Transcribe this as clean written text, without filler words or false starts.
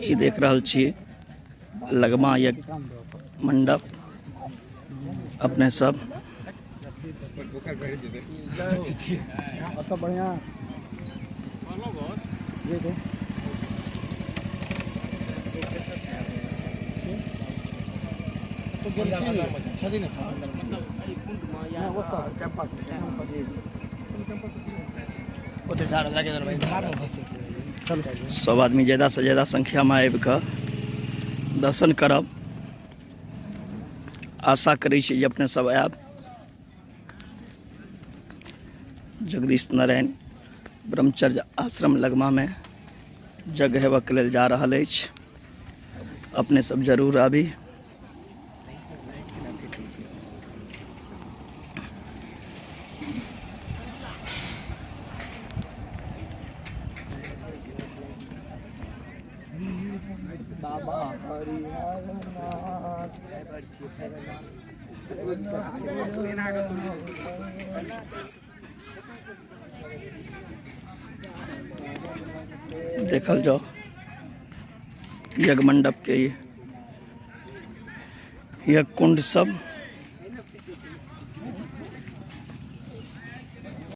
ई देख रहल छी लगमा यज्ञ मंडप। अपने सब सब आदमी ज्यादा से ज्यादा संख्या में आबि कऽ दर्शन करब। आशा करै छी जे अपने सब आयब। जगदीश नारायण ब्रह्मचर्य आश्रम लगमा में यज्ञ हेबक लेल जा रहल अछि। अपने सब जरूर आबी। देखल जाओ यज्ञ मंडप के यज्ञ कुंड सब।